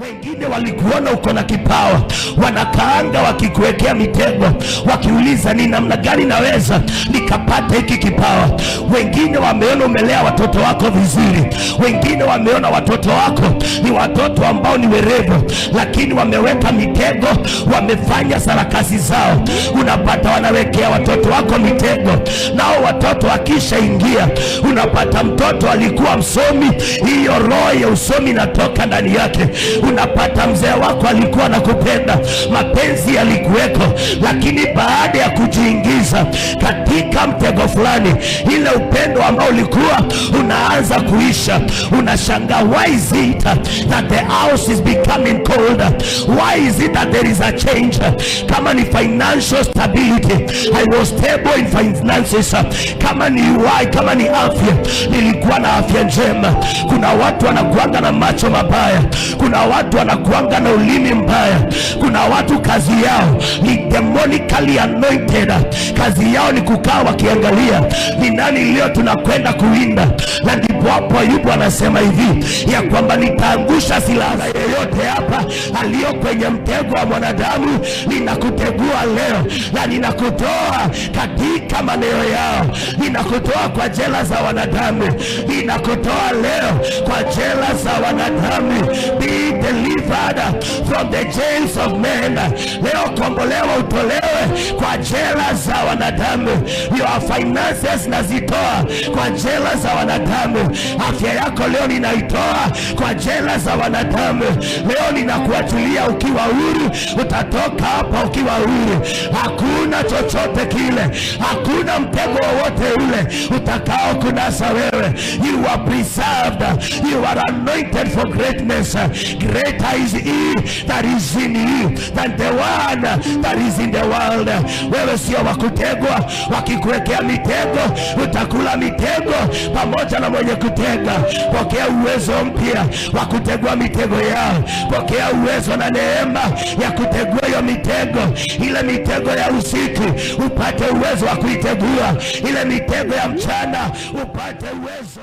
Wengine walikuona uko na kipawa, wanakaanga wakikuwekea mitego, wakiuliza ni namna gani naweza nikapata hiki kipawa. Wengine wameona umelea watoto wako vizuri, wengine wameona watoto wako ni watoto ambao ni werevu, lakini wameweka mitego, wamefanya sarakasi zao. Unapata wanawekea watoto wako mitego, nao watoto wakishaingia, unapata mtoto alikuwa msomi, hiyo roho ya usomi inatoka ndani yake. Unapata mzee wako alikuwa anakupenda, mapenzi yalikuweko, lakini baada ya kujiingiza katika mtego fulani, ile upendo ambao ulikuwa unaanza kuisha. Unashangaa, why is it that the house is becoming colder? Why is it that there is a change? Kama ni financial stability, I was stable in finances. Kama ni uhai, kama ni afya, nilikuwa na afya njema. Kuna watu wanakuanga na macho mabaya, kuna watu wanakuanga na ulimi mbaya, kuna watu kazi yao ni demonically anointed, kazi yao ni kukaa wakiangalia ni nani leo tunakwenda kuwinda. Na ndipo hapo Ayubu anasema hivi ya kwamba nitaangusha silaha yeyote hapa aliyo kwenye mtego wa mwanadamu, ninakutegua leo na ninakutoa katika maneo yao, ninakutoa kwa jela za wanadamu, ninakutoa leo kwa jela za wanadamu. Be delivered from the jails of men. Leo kombolewa, utolewe kwa jela za wanadamu. Your finances nazitoa kwa jela za wanadamu. Afya yako leo ninaitoa kwa jela za wanadamu. Leo ninakuachilia ukiwa huru, utatoka hapa ukiwa huru. Hakuna chochote kile, hakuna mtego wowote ule utakao kunasa wewe. You are preserved, you are anointed for greatness. Greater is he that is in you than the one that is in the world. Wewe sio wa kutegwa. Wakikuwekea mitego utakula mitego pamoja na mwenye kutega. Pokea uwezo mpya wa kutegua mitego yao. Pokea uwezo na neema ya kutegua hiyo mitego, ile mitego ya usiku upate uwezo wa kuitegua, ile mitego ya mchana upate uwezo.